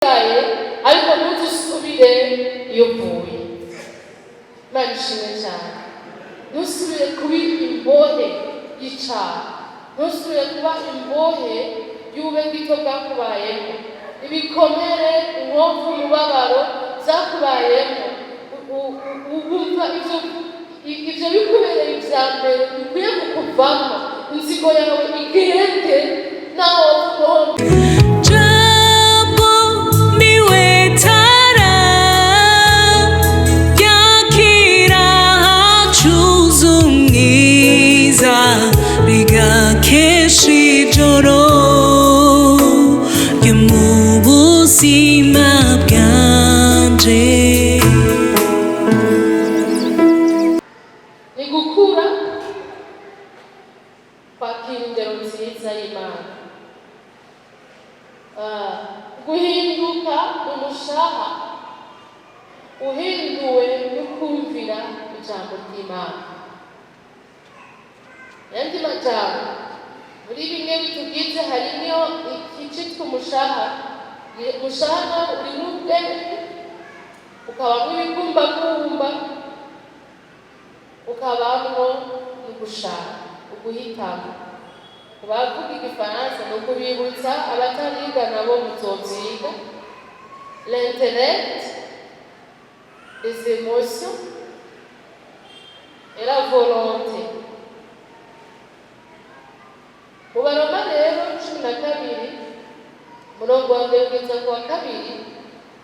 Ariko ntuzusubire iyo uvuye. Imana ishimwe cyane. Ntusubire kuba imbohe y'icaha, ntusubire kuba imbohe y'ube gito bwakubayemo, ibikomere, inkovu, umubabaro byakubayemo. Wumva ivyo bikubereye ivya mbere bikwiye kukuvamo, inzigo yawe igende nawe wavuga. Jambo niwe tara yakira hacuze umwiza, rigakesha ijoro ryo mu buzima bwanje. Ni gukura, kwakira indero nziza y'Imana. Guhinduka umushaha uhinduwe no kumvira ijambo ry'Imana. Yandi majambo, muri bimwe bitugize harimwo ikicitwa umushaha. Umushaha nawo urimwo ubwenge, ukabamwo ibigumbagumba, ukabamwo no gushaka, uguhitamo. Ku bavuga igifaransa, ni ukubibutsa, abatariga nabo muzovyiga: l'intellect, les émotions et la volonté. Mu Baroma rero 12, umurongo wa mbere kugeza ku wa kabiri,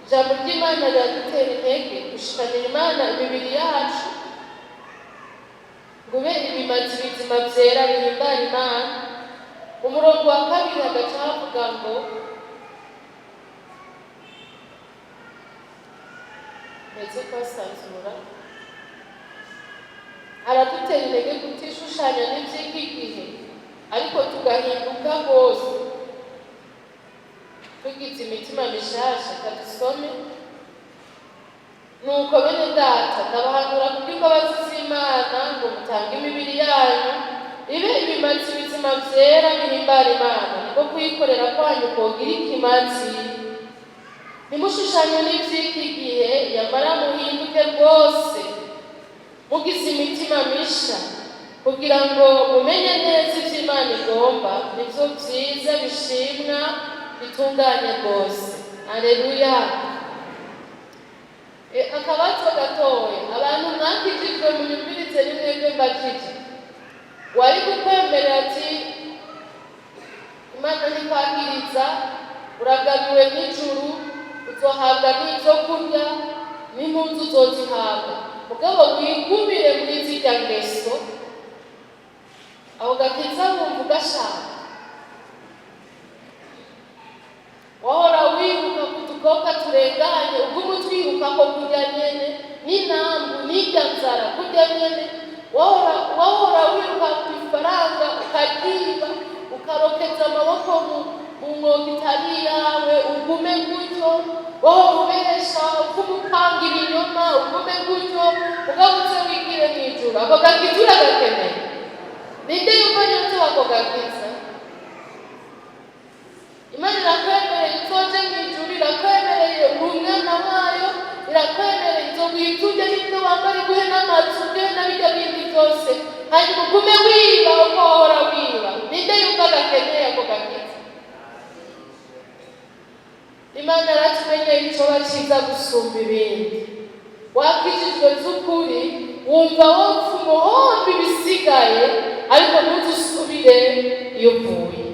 ijambo ry'Imana riradutera intege gushikanira Imana imibiri yacu ngo ube ibimazi bizima vyera bihimbara Imana. Umurongo wa kabiri hagaca havuga ngo meze kwasanzura, aradutera intege kutishushanya n'ivy'iki gihe, ariko tugahinduka rwose tugize imitima mishasha. Kadusome: "Nuko bene data, ndabahanura kubw'imbabazi z'Imana ngo mutange imibiri yanyu ibe ibimazi bizima vyera bihimbara Imana, niko kuyikorera kwanyu kogira ikimazi. Ntimushushanywe n'ivy'iki gihe, yamara muhinduke rwose mugize imitima misha, kugira ngo mumenye neza ivyo Imana igomba, nivyo vyiza, bishimwa, bitunganye rwose." Aleluya! Akabazo gatoya: abantu mwakijijwe, munyumvirize, ni mwebwe mbajije. Wari kukwemerera ati Imana ntikwagiriza, uragabiwe n'ijuru, uzohabwa n'ivyo kurya n'impuzu uzozihabwa, mugabo wigumire muri zirya ngeso, aho gakiza wumva ugashaka? Wahora wiruka ku dukobwa turenganye, uguma utwirukako kurya nyene, n'inambu n'irya nzara kurya nyene. Wahora wiruka ku ifaranga, ukaryiba, ukarokeza amaboko mu mwoga itari iyawe, ugume gutyo? Wahora ubesha, uguma upanga ibinyoma, ugume gutyo, mugabo uze wigire mw'ijuru? Ako gakiza uragakeneye? Ninde yumva nyotewe ako gakiza? Imana irakwemereye uzoje mw'ijuru, irakwemereye, uri umwana wayo, irakwemereye, izoguha ibyo urya n'ibyo wambara, iguhe n'amazu, uguhe na birya bindi byose, hanyuma ugume wiba uko wahora wiba. Ninde yumva gakeneye ako gakiza? Imana yaratumenyeye icoba ciza gusumba ibindi. Wakijijwe z'ukuri, wumva wopfa umuhombi ibisigaye, ariko ntuzusubire iyo uvuye.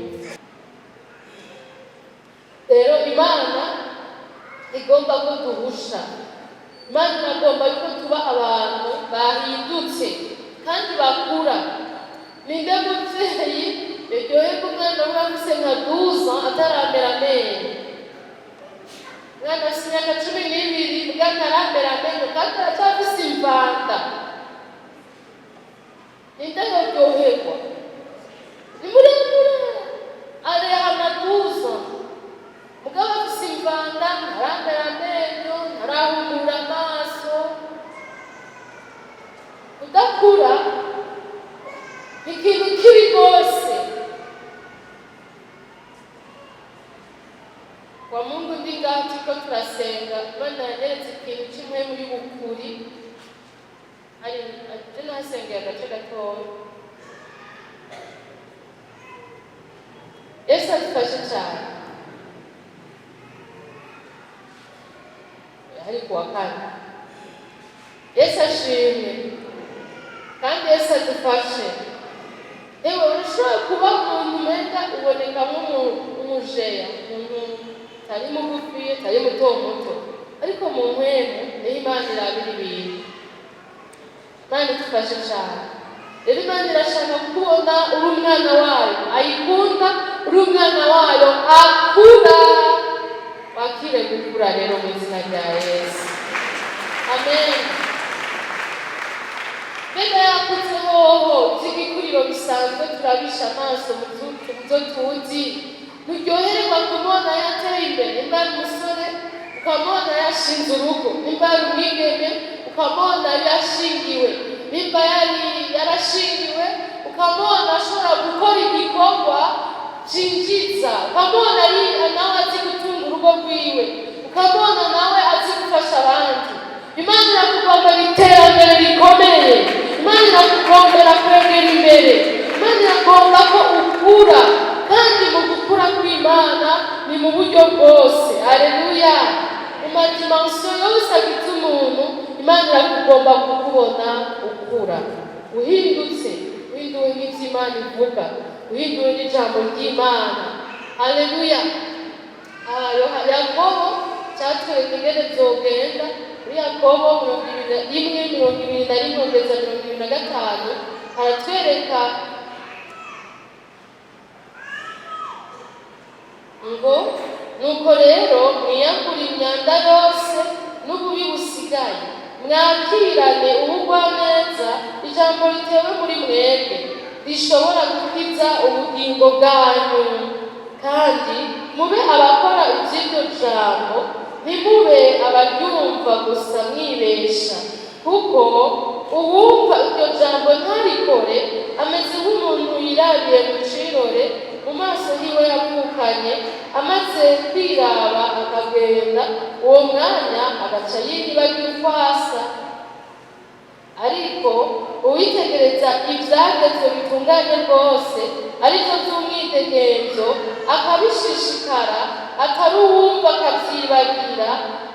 Rero Imana igomba ko duhusha, Imana iragomba yuko tuba abantu bahindutse kandi bakura. Ninde muvyeyi yaryoherwa umwana we afise nka 12 ataramera amenyo? Umwana afise imyaka 12 mbwa ntaramera amenyo kandi aracyafise imvanda. Ninde yoryoherwa? Ni muremure, areha na 12, mugabo afise imvanda, ntaramera amenyo, ntarahumura amaso. Kudakura ni ikintu kibi rwose. Kwa Mungu ndi ngaha. Turiko turasenga, Imana yanyeretse ikintu c'impwemu y'ubukuri. Hari je nahasengeye agace gatoya. Yesu adufashe cyane. Hari kuwa kane. Yesu ashimwe kandi Yesu adufashe. Ewe, urashobora kuba umuntu umenga uboneka nk'umujeya, umuntu utari mugufi, utari muto muto, ariko mu mpwemu niho Imana irabira ibintu. Imana idufashe cyane. Rero Imana irashaka kubona uri umwana wayo ayikunda, uri umwana wayo akura. Wakire gukura rero mu izina rya Yesu, amen. Mbega yakutse hoho? Iby'igikuriro bisanzwe turabisha amaso mu byo tuzi. Nturyohererwa kumubona yateye imbere? Nimba ari umusore, ukamubona yashinze urugo; nimba ari umwigeme, ukamubona yashingiwe; nimba yari yarashingiwe, ukamubona ashobora gukora igikorwa cinjiza; ukamubona ari nawe azi gutunga urugo rwiwe, ukamubona nawe azi gufasha abandi. Imana irakugombera iterambere rikomeye. Imana irakugombera kwegera imbere. Imana iragomba ko ukura, kandi mu gukura kw'Imana ni mu buryo bwose. Aleluya! Mu ma dimensions yose agize umuntu, Imana irakugomba kukubona ukura, uhindutse, uhinduwe n'ibyo Imana ivuga, uhinduwe n'ijambo ry'Imana. Aleluya! Yakobo cyatwereka ingene vyogenda. Muri Yakobo 21, 21 kugeza 25, haratwereka ngo: "Nuko rero mwiyambure imyanda yose n'ububi busigaye, mwakirane ubugwaneza ijambo ritewe muri mwebwe, rishobora gukiza ubugingo bwanyu. Kandi mube abakora iby'iryo jambo, ntimube abaryumva gusa mwibesha. Kuko uwumva iryo jambo ntarikore ameze nk'umuntu yirabiye mu cirore mu maso hiwe yavukanye, amaze kwiraba akagenda, uwo mwanya agaca yiyibagira uko asa. Ariko uwitegereza ibyagezwe bitunganye rwose, aribyo by'umwidegemvyo, akabishishikara, atari uwumva akabyibagira,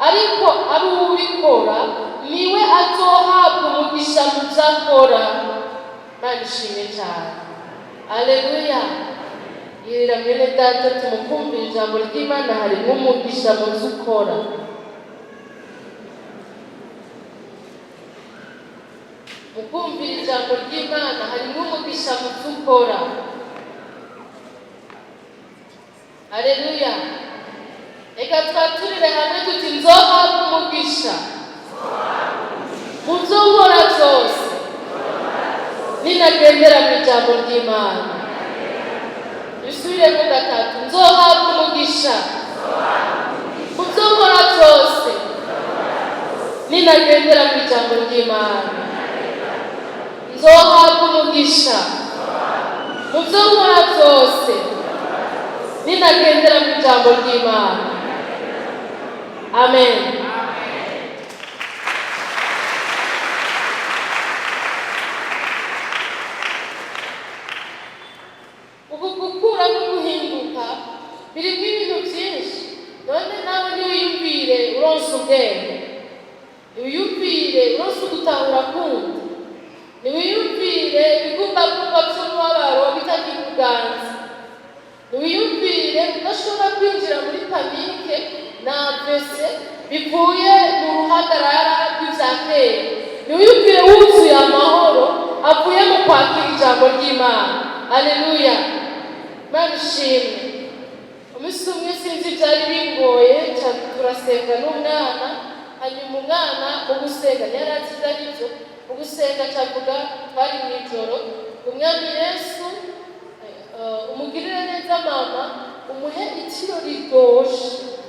ariko ari uwubikora, niwe azohabwa umugisha mu byo akora." Imana ishimwe cyane. Aleluya! Yirira mwene data, tumukumvira ijambo ry'Imana harimo umugisha mu byo ukora. Mu kumvira ijambo ry'Imana harimo umugisha mu byo ukora. Aleluya! Reka twaturire hamwe tuti: "Nzohabwa umugisha mu byo nkora byose ninagendera mu ijambo ry'Imana." Bisubiremo gatatu: "Nzohabwa umugisha mu byo nkora byose ninagendera mu ijambo ry'Imana." Nzohabwa umugisha mu byo nkora byose ninagendera mu ijambo ry'Imana. Amen. Ubu gukura no guhinduka birimo ibintu byinshi. None nawe niwiyumvire uronse ubwenge, niwiyumvire uronse ugutahura kundi, niwiyumvire ibigumbagumba by'umubabaro bitakikuganza, niwiyumvire udashobora kwinjira muri panique na vese bivuye mu ruhagarara rw'ibya kera, niwiyumvire wuzuye amahoro avuye mu kwakira ijambo ry'Imana. Aleluya! Imana ishimwe. Umunsi umwe sinzi byari bingoye, turasenga n'umwana. Hanyuma umwana mu gusenga ntiyari azi ibyo ari byo. Mu gusenga cavuga, twari mu ijoro: "Umwami Yesu, umugirire neza mama, umuhe itiro riryoshe."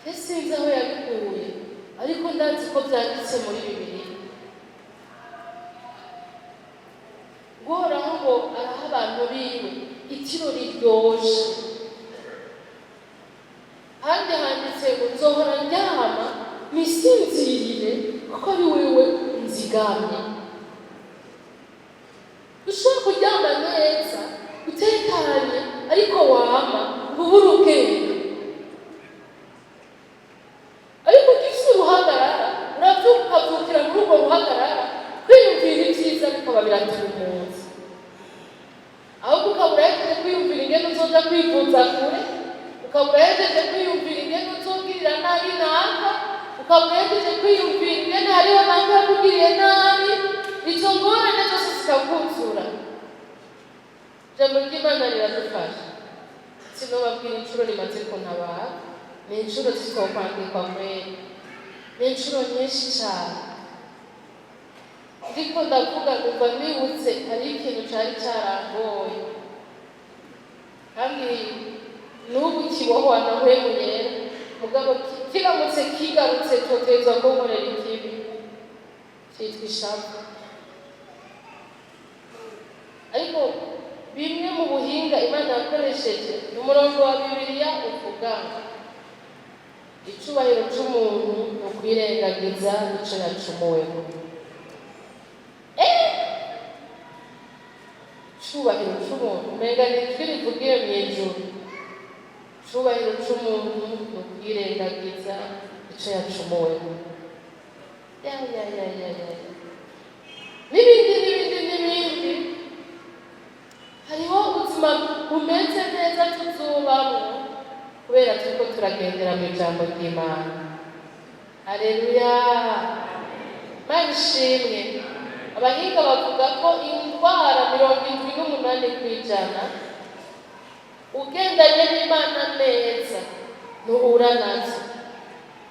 Je sinzi aho yabikuye, ariko ndazi ko byanditse muri Bibiliya. Guhoraho ngo araha abantu biwe itiro riryoshe. Kuko ari wewe nzigamye. Ushobora kuryama neza utekanye, ariko wama ubura ubwenge. Ariko ugifise uruhagarara, uravyuka ukavyukira muri urwo ruhagarara, kwiyumvira ivyiza bikaba biratumutse. Ahubwo ukaba urahejeje kwiyumvira ingene uzoja kwivuza kure, ukaba urahejeje kwiyumvira ingene uzogirira nabi naka, ukaba urahejeje kwiyumvira ingene hariho naka yakugiriye nabi. Izo ngorane zose zikakuzura. Ijambo ry'Imana riradufasha. Sinobabwira inshuro rimaze kuntabara. Ni inshuro zitokwandikwa kweri, ni inshuro nyinshi cane. Ndiko ndavuga numva nibutse hari ikintu cari carangoye, kandi n'ubu kibohwa na Mpwemu Yera. Mugabo kiramutse kigarutse, cotezwa kunkorera ikibi citwa ishavu. Ariko bimwe mu buhinga Imana yakoresheje ni umurongo wa Bibiliya uvuga ngo icubahiro c'umuntu ni ukwirengagiza ico yacumuweko. Icubahiro c'umuntu, umenga ni ijwi rivugiye mw'ijuru. Icubahiro c'umuntu ni ukwirengagiza ico yacumuweko. Ya ya ya ya ya, n'ibindi n'ibindi n'ibindi. Hariho ubuzima bumeze neza tuzubamwo kubera turiko turagendera mu ijambo ry'Imana. Aleluya, Mana ishimwe. Abahinga bavuga ko indwara 78% ugendanye n'Imana neza ntuhura nazo.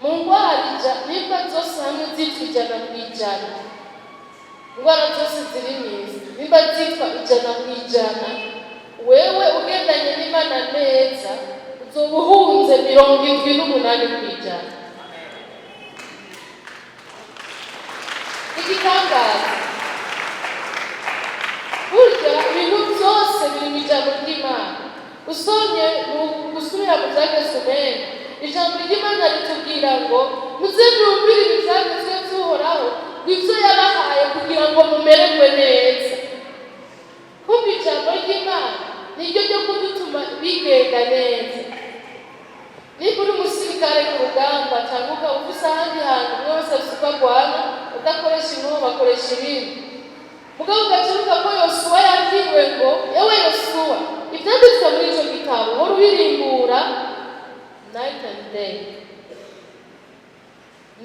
Mu ndwara nimba zose hamwe zitwa 100%, indwara zose ziri mw'isi nimba zitwa 100%, wewe ugendanye n'Imana neza uzoba uhunze 78%. Igitangaza, burya ibintu byose biri mu ijambo ry'Imana. Usomye mu gusubira mu Byagezwe, umenga ijambo ry'Imana ritubwira ngo muze mwumvire ibi byagezwe by'Uhoraho, ibyo yabahaye kugira ngo mumererwe neza. Kumva ijambo ry'Imana niryo ryo kudutuma bigenda neza. Niba uri umusirikare ku rugamba, cyangwa ukaba ufise ahandi hantu, umwe wese afise uko agwana, udakoresha inkoho bakoresha ibindi. Mugabo ugacuruka ko Yosuwa yabwiwe ngo: "Yewe Yosuwa, ibyanditswe muri ico gitabo uhora ubirimbura night and day,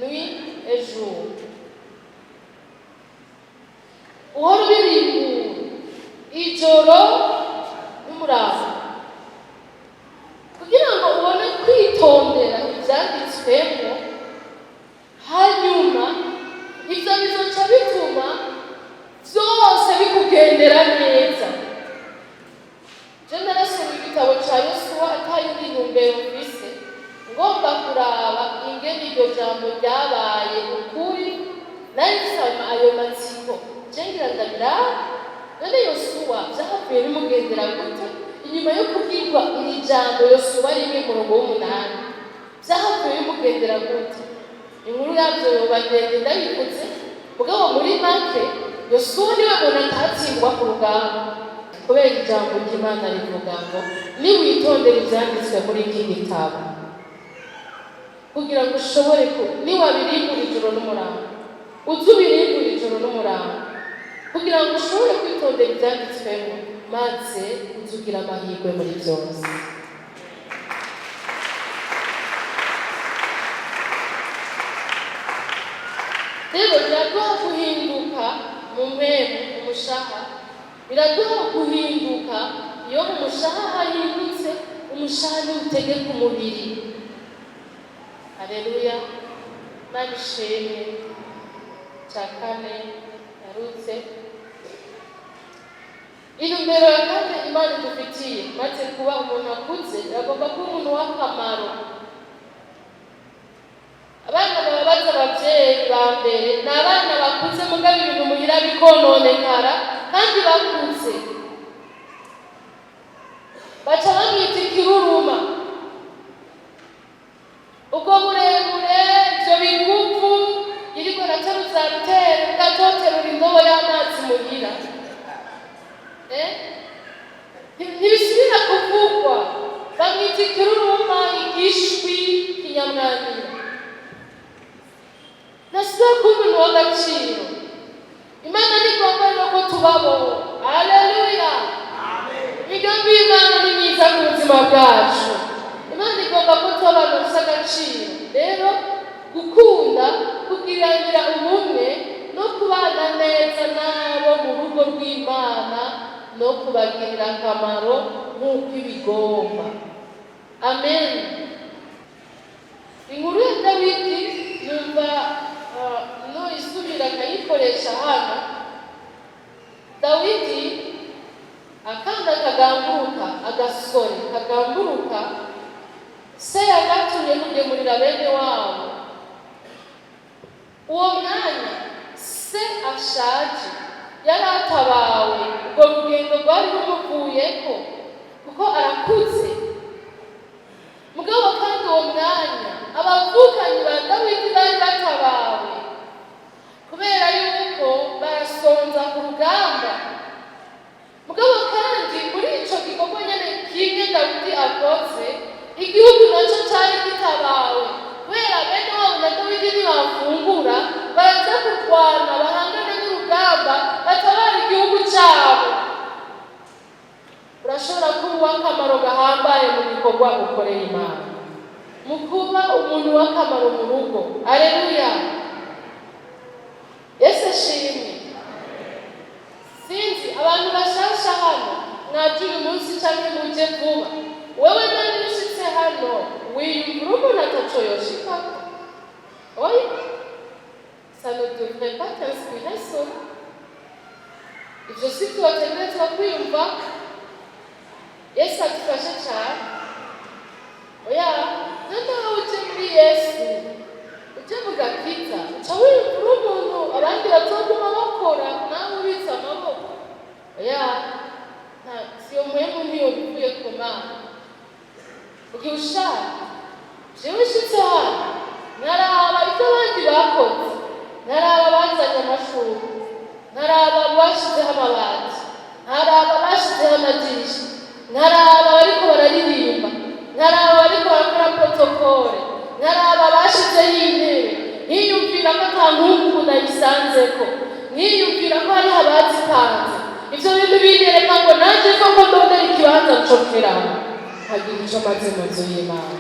nuit et jour, uhora ubirimbura ijoro n'umurango, kugira ngo ubone kwitondera ibyanditswemo. Hanyuma ibyo bizoca bituma byose bikugendera neza." Je narasoma igitabo ca Yosuwa atayindi ntumbero mfise, ngomba kuraba ingene iryo jambo ryabaye ukuri. Nari nsama ayo matsiko, je ngira ndabiraba: none Yosuwa vyahavuye bimugendera gute inyuma yo kubwirwa iri jambo? Yosuwa 1 murongo w'8, vyahavuye bimugendera gute? Inkuru yavyo yoba ndende ndayivuze, mugabo muri make, Yosuwa niwe muntu atatsindwa ku rugamba, kubera ijambo ry'Imana rivuga ngo niwitondera ivyanditswe muri iki gitabo, kugira ngo ushobore ku niwabirimbura ijoro n'umurango, uze ubirimbure ijoro n'umurango, kugira ngo ushobore kwitondera ivyanditswemo, maze uze ugira amahirwe muri byose. Rero biraduha guhinduka mu mpemu, mu mushaha biraduha guhinduka. Iyo mu mushaha hahindutse, umushaha ntiwutegeka umubiri. Aleluya, Mana ishimwe. Cya kane yarutse, intumbero ya kane Imana idufitiye: maze kuba umuntu akuze, agomba kuba umuntu w'akamaro. Abana bababaza abavyeyi ba mbere ni abana bakuze, mugabo ibintu muhira bikononekara kandi bakuze, baca bamwita ikiruruma. Ubwo burebure, ivyo biguvu, iriko araca. biramunanira, ntasubira kuba umuntu w'agaciro. Imana ntigomba rero ko tubaho. Haleluya! Imigambi y'Imana ni myiza ku buzima bwacu. Imana igomba ko tuba abantu bafite agaciro. Rero gukunda, kugiranira ubumwe no kubana neza n'abo mu rugo rw'Imana no kubagirira akamaro nk'uko ibigomba. Amen. Inkuru ya Dawidi numva no isubira akayikoresha hano. Dawidi, akana kagamburuka, agasore kagamburuka, se yagatumye kugemurira bene wabo. Uwo mwanya se ashaje, yari atabawe, urwo rugendo rwari rumuvuyeko kuko arakuze. Mugabo kandi uwo mwanya abavukanyi ba Dawidi bari batabawe kubera yuko barasonza ku rugamba. Mugabo kandi muri ico gikorwa nyene kimwe Dawidi akoze, igihugu naco cari gitabawe kubera bene wabo na Dawidi ntibafungura, baraza kurwana, bahangane n'urugamba, batabara igihugu cabo. Urashobora kuba uw'akamaro gahambaye mu gikorwa ukorera Imana, mu kuba umuntu w'akamaro mu rugo. Aleluya! Yesu ashimwe. Sinzi abantu bashasha hano mwaje uyu munsi canke muje vuba. Wewe nani ushitse hano wiyumvira umuntu ataco yoshikako? Oya, ça ne devrait pas t'inspirer cela. Ivyo si vyo wategerezwa kwiyumva. Yesu adufashe cane. Oya, noneho uje muri Yesu, uje mu gakiza, uca wiyumvira umuntu abandi bazoguma bakora, nawe ubitse amaboko. Oya, siyo mpwemu, ntiyo bivuye ku Mana. Ugiye ushaka, jewe nshitse hano nkaraba ibyo abandi bakoze, nkaraba bazanye amashurwe, nkaraba bashizeho amabati, nkaraba bashizeho amadirisha, nkaraba bariko bararirimba, nkaraba bariko barakora protocole, nkaraba bashizeho intebe, nkiyumvira ko ata nkungugu nayisanzeko, nkiyumvira ko hariho abazipanze. Ivyo bintu binyereka ngo nanje koko ndondera ikibanza ncokeramo, nkagira ico maze mu nzu y'Imana.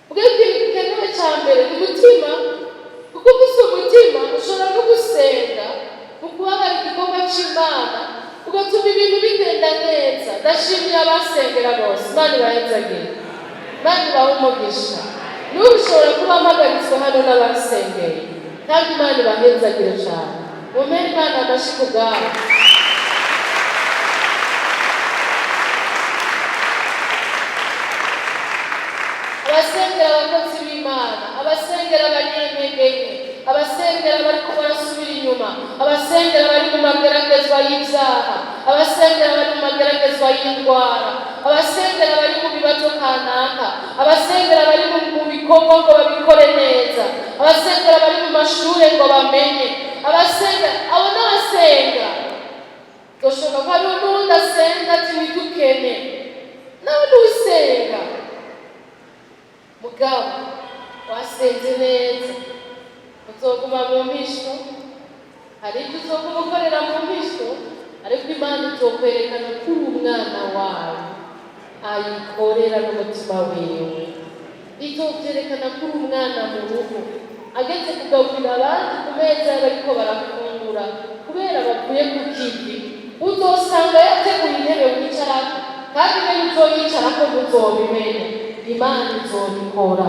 Ubwo ikintu gikenewe cya mbere ni umutima, kuko ufise umutima ushobora no gusenga mu guhagarika igikorwa c'Imana, ugatuma ibintu bigenda neza. Ndashimiye abasengera bose. Imana ibahezagire, Imana ibahe umugisha. N'ubu ushobora kuba mpagaritswe hano n'abasengeye, kandi Imana ibahezagire cyane. Mumere Imana amashi ku bwabo. Abasengera abakozi b'Imana, abasengera abanyentege nke, abasengera bariko barasubira inyuma, abasengera bari mu mageragezwa y'ibyaha, abasengera bari mu mageragezwa y'indwara, abasengera bari mu bibazo kanaka, abasengera bari mu bikorwa ngo babikore neza, abasengera bari mu mashure ngo bamenye, abasenga, abo n'abasenga. Gashoboka ko hariho n'uwundi asenga ati ntidukene, nawe ntusenga. Mugabo wasenze neza, uzoguma mu mpisho. Hari ibyo uzoguma ukorera mu mpisho, ariko Imana izokwerekana ko uri umwana wawe ayikorera n'umutima wiwe. Izovyerekana ko uri umwana mu rugo ageze kugaburira abandi ku meza bariko barafungura kubera bavuye ku kivi. Uzosanga yateguye intebe wicarako, kandi nayo uzoyicarako ntuzobimenya. Imana izobikora.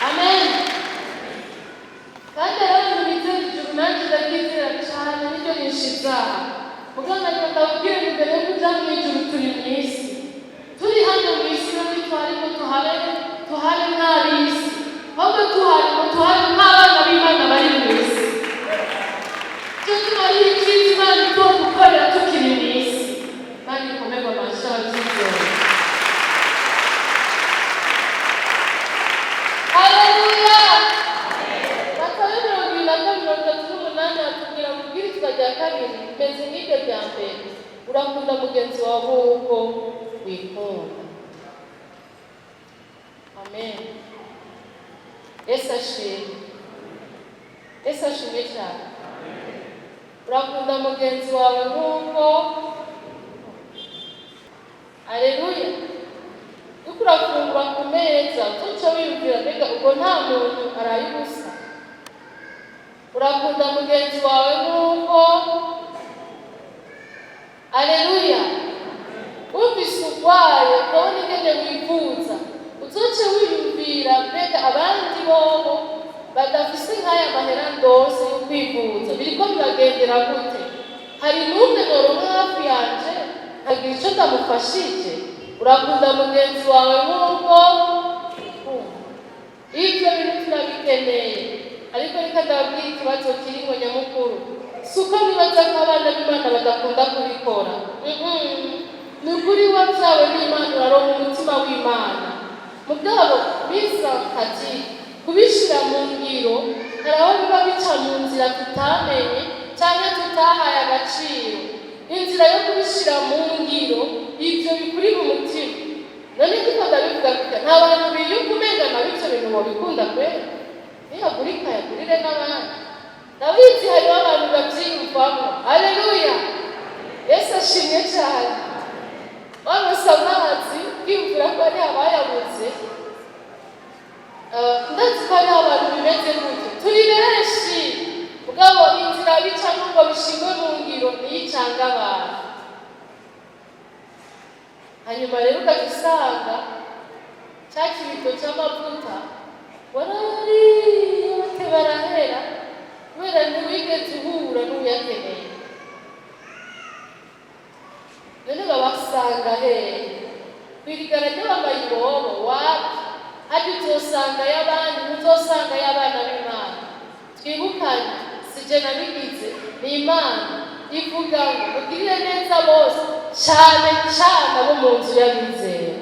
Amen. Kandi rero ibintu bizera ijuru, nanjye ndaryizera cane, niryo rinshizaha. Mugabo nagira ndababwire ngo imbere yo kuja mu ijuru turi mw'isi. Turi hano mw'isi rero ntitwari ngo tuhabe nk'ab'isi, ahubwo tuhari ngo tuhabe nk'abana b'Imana bari mw'isi. Cyo tuma ari icyiza Imana izodukorera tukiri mw'isi. Imana ikomerwe amashyi ababyizera. Haleluya! Matayo 22:38 hatubwira mu bwirizwa rya kabiri, rimeze nk'iryo rya mbere. Urakunda mugenzi wawe nk'uko wikunda. Amen. Yesu ashimwe. Yesu ashimwe cyane. Urakunda mugenzi wawe nk'uko. Aleluya. Uriko urafungura ku meza, utuca wiyumvira: mbega ubwo nta muntu araye ubusa? Urakunda mugenzi wawe nk'uko. Aleluya. Wumvise urwaye, ukabona ingene wivuza, uzoce wiyumvira: mbega abandi bobo badafise nk'aya mahera ndose yo kwivuza, biriko biragendera gute? Hari n'umwe noronka hafi yanje nkagira ico ndamufashije? Urakunda mugenzi wawe nk'uko. Ibyo bintu turabikeneye, ariko reka ndababwira ikibazo kirimo nyamukuru. Si uko nibaza ko abana b'Imana badakunda kubikora. Ni ukuri, wabyawe n'Imana uraronka umutima w'Imana. Mugabo bisankati kubishira mu ngiro, hari aho biba bica mu nzira tutamenye cyangwa tutahaye agaciro. Inzira yo kubishira mu ngiro ibyo bikuri mu mutima. None ndiko ndabivuga gutya, nta bantu biyumva umenga nabo ivyo bintu bobikunda kwera? Niyagurika yagurire n'abandi. Ndabizi hariho abantu bavyiyumvamo. Haleluya. Yesu ashimwe cyane. Waronse amazi kwiyumvira ko hariho abayabuze. Ndazi ko hariho abantu bimeze gutyo, turi benshi. Mugabo inzira bicamo ngo bishingwe mu ngiro niyo icanga abantu. Hanyuma rero ugaca usanga cya kibido cy'amavuta warariye bate barahera, kubera ntiwigeze uhura n'uyakeneye. None babasanga hehe? Kwirigara ry'abamayibobo wapi? Hajya uzosanga y'abandi, ntuzosanga y'abana b'Imana. Twibukanye, si je nabigize, ni Imana ivuga ngo mugirire neza bose, cyane cyane abo mu nzu y'abizera.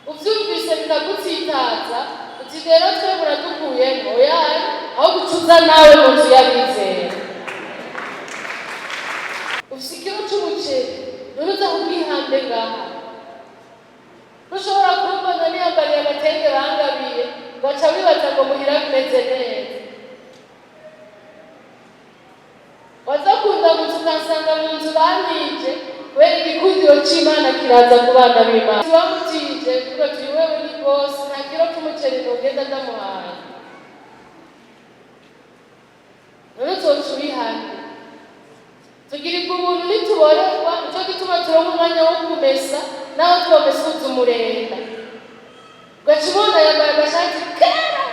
Uvyumvise bikagutsitaza, uti rero twe muradukuyemo. Oya, aho gucuza nawe mu nzu y'abizera. Ufise ikiro c'umuceri, none uza kubwihande ngaha? Ntushobora kumbona niyambariye agatenge bangabiye, ugaca wibaza ngo muhira bimeze neza. Waza kundamutsa ukansanga mu nzu bantije, kubera igikundiro c'Imana kiraza ku bana b'Imana. Bamutije kuko turi wewe ni bose, nta kiro c'umuceri nogenda ndamuhaye. None uzoca ubihande? Tugirirwa ubuntu ntituborerwa. Nico gituma turonka umwanya wo kumesa, naho twomesuza umurenda. Ugaca ubona yambaye agashati kera,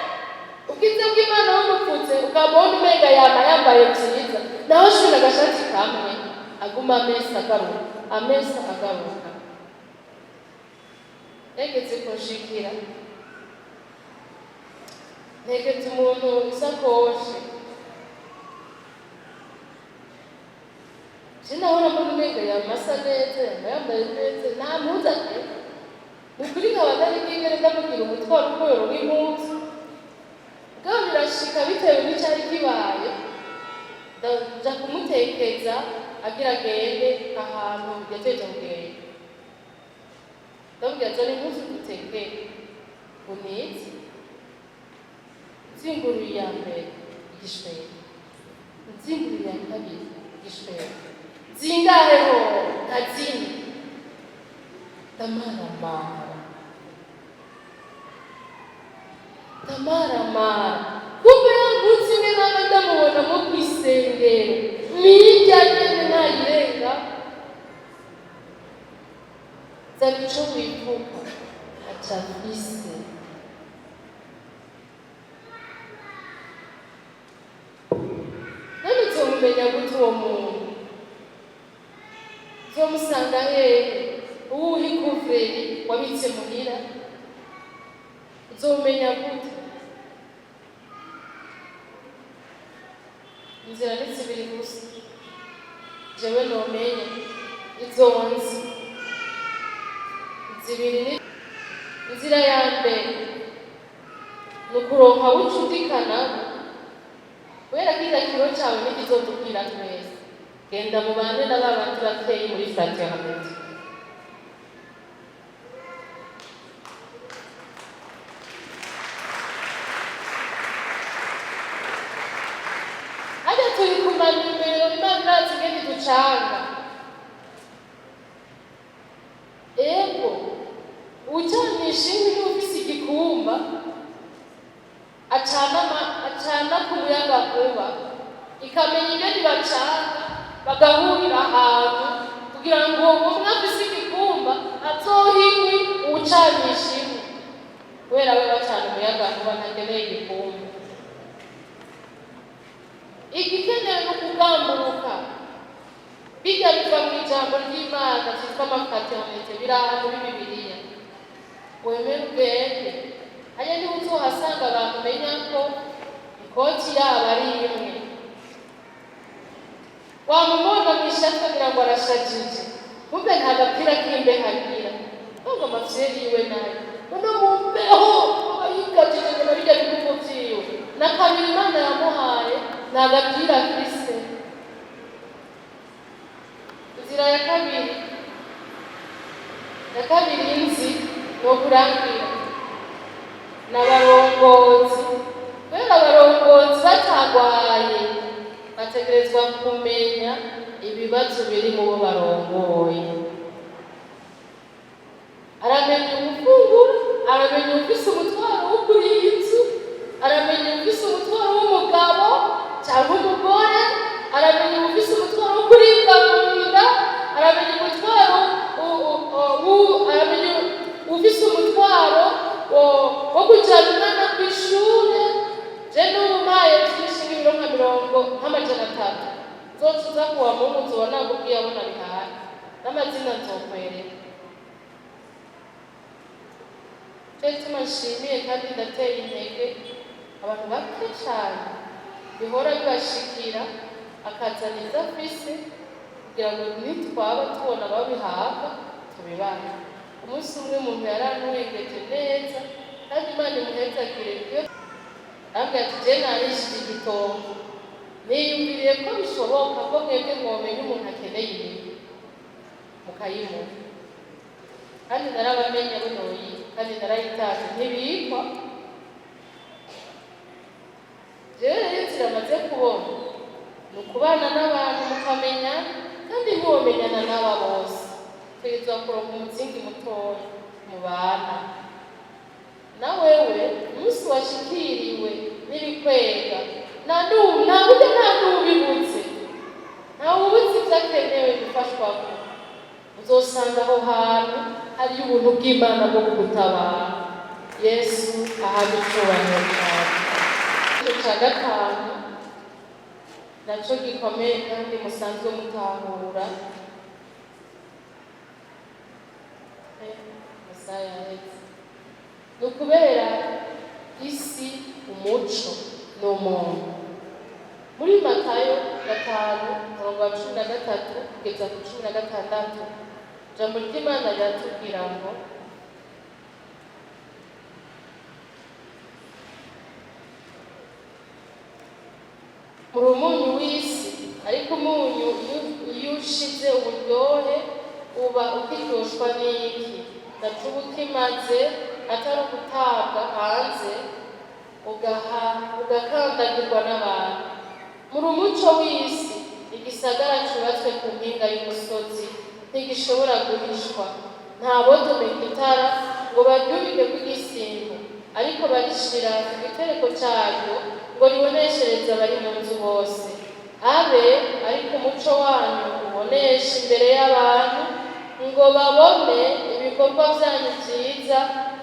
ubwiza bw'Imana bumupfutse, ukabona umenga yama yambaye vyiza, naho shuri agashati kamwe aguma amesa agaruka, amesa agaruka. Negeze kunshikira, ntegetse umuntu isakoshi. Sinahora mbona umenga yamasa neza, yama yambaye neza, nta mpuzu agira. Ni ukuri nkaba ntari bwigere ndamubwira umutwaro uko yoronka impuzu. Mugabo birashika, bitewe n'icari kibaye, nja kumutekeza agira agende ahantu yateje kugenda. Ndamubwira: zana impuzu dutekere. Unize nzinguruye iya mbere, igishwero; nzinguruye iya kabiri, igishwero. Zingahe ho? Nka zine. Ndamaramara, ndamaramara. Kumbe ya mpuzu imwe naba ndamubona mo kw'isengero nirya nyene, ntayirenga. Zana ico wifuka, aca afise. None uzomumenya gute uwo muntu? Uzomusanga hehe? Uwuhe ikuvureri wabitse muhira? Uzomumenya gute? Inzira ni zibiri gusa jewe nomenya izo nzi zibiri. Ni inzira ya mbere, ni ukuronka wucudikana, kubera kirya kiro. cawe ntikizodubwira twese. Genda mubane na ba bandi bakeyi muri fraternité. Harya turi ku manimero, Imana irazi ingene iducanga. Ego, ucanisha inkwi n'ufise igikumba acana acana ku muyagankuba, ikamenya ingene bacana, bagahurira ahantu kugira ngo umwe afise igikumba azohe inkwi uwucanisha inkwi, kubera we bacana umuyagankuba, ntakeneye igikumba. Igikenewe ni ukugamburuka. Bijya biva mu ijambo ry'Imana cyitwa ama fraternité, biri aha muri Bibiliya. Wemere ugende hariya, niho uzohasanga abantu umenya ko ikoti yabo ari imwe. Wamubona mu ishati agira ngo arashajije, kumbe nta gapira k'imbeho agira, ngo amafyeri yiwe nayo uno mu mbeho aba yikajije ngo na bijya bigugu vyiwe na kabiri Imana yamuhaye, nta gapira afise. Inzira ya kabiri nzi ni ukurangira n'abarongozi, kubera abarongozi batagwaye bategerezwa kumenya ibibazo biri mu bo barongoye. Aramenya ubufungura, aramenya ufise umutwaro wo kuri iyi nzu, aramenya ufise umutwaro w'umugabo cyangwa umugore, aramenya ufise umutwaro wo kuribwa mu nda, aramenya umutwaro aramenya ufise umutwaro wo kujyana umwana ku ishure. Je n'ubu mpaye byinshi nk'ibiro nka mirongo nk'amajana 3, nzoca uza kuwa Mungu, nzoba nakubwiye abona bihaye n'amazina, nzokwereka. Cyo gituma nshimiye kandi ndateye intege abantu bake cyane bihora bibashikira, akazana ibyo afise kugira ngo nitwaba tubona babihabwa tubibahe. Umunsi umwe umuntu yaranwengeje neza, kandi Imana imuhezagire, iyo arambwira ati: "Je narishije igitongo, niyumviriye ko bishoboka ko mwebwe mwomenya umuntu akeneye ibi mukayimuha, kandi narabamenye bunoyi, kandi narayitanze ntibikwa." Jewe rero inzira maze kubona ni ukubana n'abantu mukamenya, kandi ntiwomenyana n'aba bose, utegerezwa kuronka umuzingi mutoya mubana. Na wewe umunsi washikiriwe n'ibikwega, nta nta buryo, nta n'ubibuze, ntawe ubuze ibyo akenewe gufashwako, uzosanga aho hantu hariyo ubuntu bw'Imana bwo kugutabara. Yesu ahabwe icyubahiro cyane. Icyo cya gatanu nacyo gikomeye kandi musanzwe mutahura, amasaha yaheze, ni ukubera isi umuco ni umuntu. Muri Matayo 5, umurongo wa 13 kugeza ku 16, ijambo ry'Imana riratubwira ngo: "Muri umunyu w'isi, ariko umunyu iyo ushize uburyohe uba ukiryoshwa n'iki? Naco uba ukimaze atari ugutabwa hanze ugakandagirwa n'abantu. Muri umuco w'isi. Igisagara cubatswe ku mpinga y'umusozi ntigishobora guhishwa. Nta bodomeka itara ngo baryubike kw'igisimbo, ariko barishira ku gitereko caryo ngo riboneshereze abari mu nzu bose. Abe ariko umuco wanyu ubonesha imbere y'abantu, ngo babone ibikorwa byanyu byiza,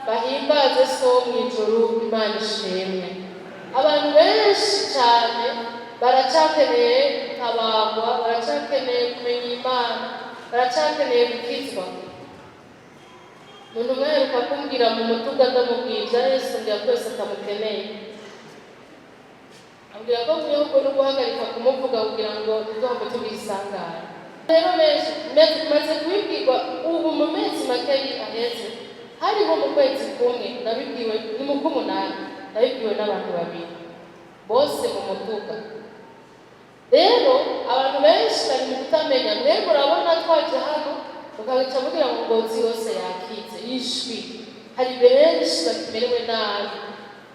bahimbaze So wo mw'ijuru." Imana ishimwe. Abantu benshi cyane baracyakeneye gutabarwa, baracyakeneye kumenya Imana, baracyakeneye gukizwa. Umuntu umwe aheruka kumbwira mu mutuga, ndamubwira ibya Yesu, mbwira ko wese atamukeneye, ambwira ko nkwiye ahubwo no guhagarika kumuvuga kugira ngo ntituhave tugisangane. Rero benshi maze kubibwirwa ubu mu mezi make aheze, hariho mu kwezi kumwe nabibwiwe, ni mu k'umunani, nabibwiwe n'abantu babiri bose mu muduga. Rero abantu benshi bari mu kutamenya. Mwe murabona twaje hano, mukabica mugira ngo Ngozi yose yakize ishwi. Hari benshi bakimerewe nabi,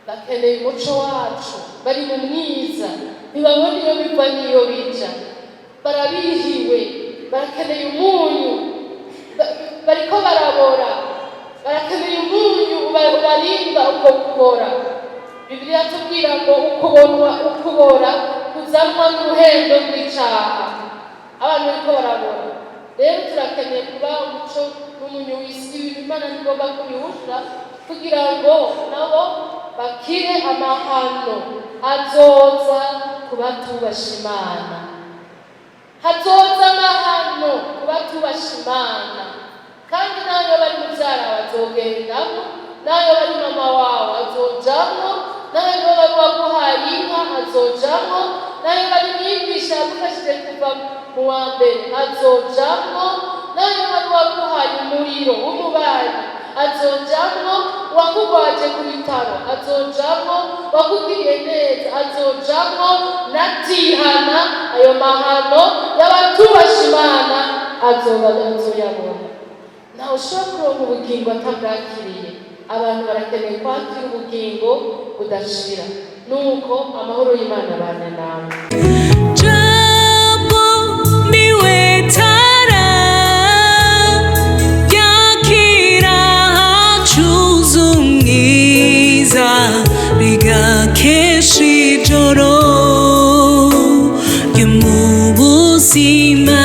bakeneye umuco wacu, bari mu mwiza, ntibabona iyo biva n'iyo bija, barabihiwe, barakeneye umunyu. Bariko barabora, barakeneye umunyu ubarinda uko kubora. Bibiliya tubwira ngo ukubonwa, ukubora kuzanwa n'uruhendo rw'icaha. Abantu bariko barabora. Rero turakeneye kuba umuco n'umunyu w'isi. Ibintu Imana ntigomba kubihusha kugira ngo nabo bakire amahano azoza ku batubasha Imana. Hazoza amahano ku batubasha Imana, kandi nayo bari mubyara bazogendamo, nayo bari mama wawe azojamwo, nayo bari waguhaye inka azojamwo, nayo bari mwigisha yagufashije kuva mu wa mbere azojamwo, nayo bari waguhaye umuriro w'umubanyi azojamwo, uwakugwaje ku bitaro azojamwo, wakugiriye neza azojamwo. Natihana, ayo mahano y'abatubasha Imana azoba azoyabona. Ntawe ushobora kuronka ubugingo atabwakiriye. Abantu barakeneye kwakira ubugingo budashira. Nuko amahoro y'Imana abane nawe. Jambo niwe tara yakira hacuze umwiza, rigakesha ijoro ryo mu buzima.